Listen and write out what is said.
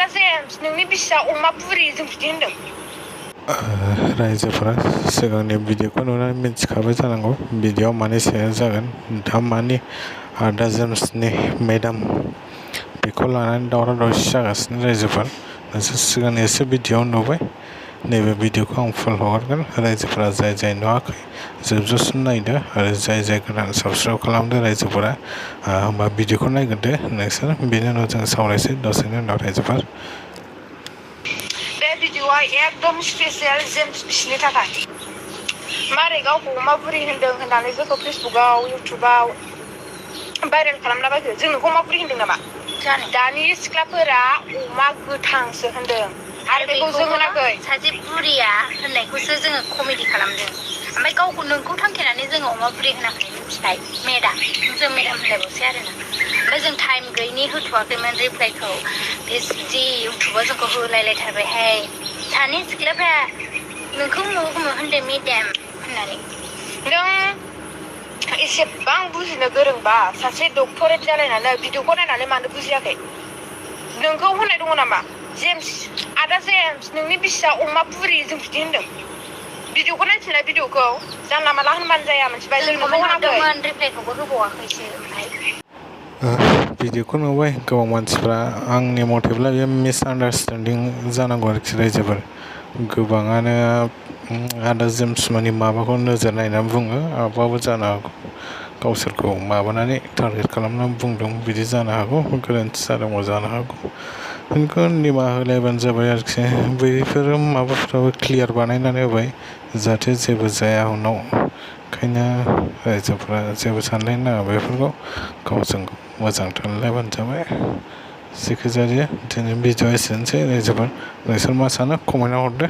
आदा जेम्स नोंनि बिसिया अमा बुरि जों बिदि होनदों रायजोफोरा सिगांनि भिडिअखौ नुनानै मिथिखाबाय जानांगौ भिडिअ मानि सायाव जागोन दा मानि आदा जेम्सनि मेडाम बेखौ लानानै दावराव दावसि जागासिनो रायजोफोर नोंसोर सिगांनि एसे भिडिअ नुबाय नैबे भिडिअखौ आं फुल हगारगोन रायजोफोरा जाय जाय नुवाखै जोबजासिम नायदो आरो जाय जाय गोदान साबस्क्राइब खालामदो रायजोफोरा होमबा भिडिअखौ नायग्रोदो नोंसोर बेनि उनाव जों सावरायसै दसेनि उनाव रायजोफोर बे भिडिअआ एकदम स्पेसियेल जेम्स बिसिनि थाखाय मारै गावखौ अमा बुरि होनदों होननानै जोंखौ फेसबुकआव इउटुबाव भाइरेल खालामलाबायखो जों नोंखौ अमा बुरि होनदों नामा दानि सिख्लाफोरा अमा गोथांसो होनदों आरो बेखौ जों होनाखै सासे बुरिया होननायखौसो जोङो कमेडि खालामदों ओमफ्राय गावखौ नोंखौ थांखिनानै जोङो अमा बुरि होनाखै मिथिबाय मेडाम जों मेडाम होनलायबावसै आरोना ओमफ्राय जों टाइम गैयिनि होथ'वाखैमोन रिप्लाइखौ जि इउटुबाव जोंखौ होलायलायथारबायहाय सानै सिख्लाफ्रा नोंखौ होनदो मेडाम होननानै नों एसेबां बुजिनो गोरोंबा सासे डक्टरेट जालायनानै भिडिअखौ नायनानै मानो बुजियाखै नोंखौ होननाय दङ नामा जेम्स आदा जेम्स नोंनि बिसिया अमा बुरि जों बिदि होनदों भिडिअखौ नायफिनलाय भिडिअखौ जानला माला होनबानो जाया मोनथिबाय जों नोंखौ होनाखैमोन रिप्लाइखौबो होबावाखैसो ओमफ्राय भिडिअखौ नुबाय गोबां मानसिफ्रा आंनि मथेब्ला बेयो मिसआन्डारस्टेन्डिं जानांगौ आरोखि रायजोफोर गोबाङानो आदा जेम्स मानि माबाखौ नोजोर नायनानै बुङो आबाबो जानो हागौ गावसोरखौ माबानानै टारगेट खालामनानै बुंदों बिदि जानो हागौ गोरोन्थि जादोंबो जानो हागौ बेखौ निमाहा होलायबानो जाबाय आरोखि बैफोर माबाफ्राबो क्लियार बानायनानै होबाय जाहाथे जेबो जाया उनाव ओंखायनो रायजोफ्रा जेबो सानलायनो नाङा बेफोरखौ गावजों गाव मोजां थालायबानो जाबाय जेखि जाया दिनै भिडिअ एसेनोसै रायजोफोर नोंसोर मा सानो कमेन्टआव हरदो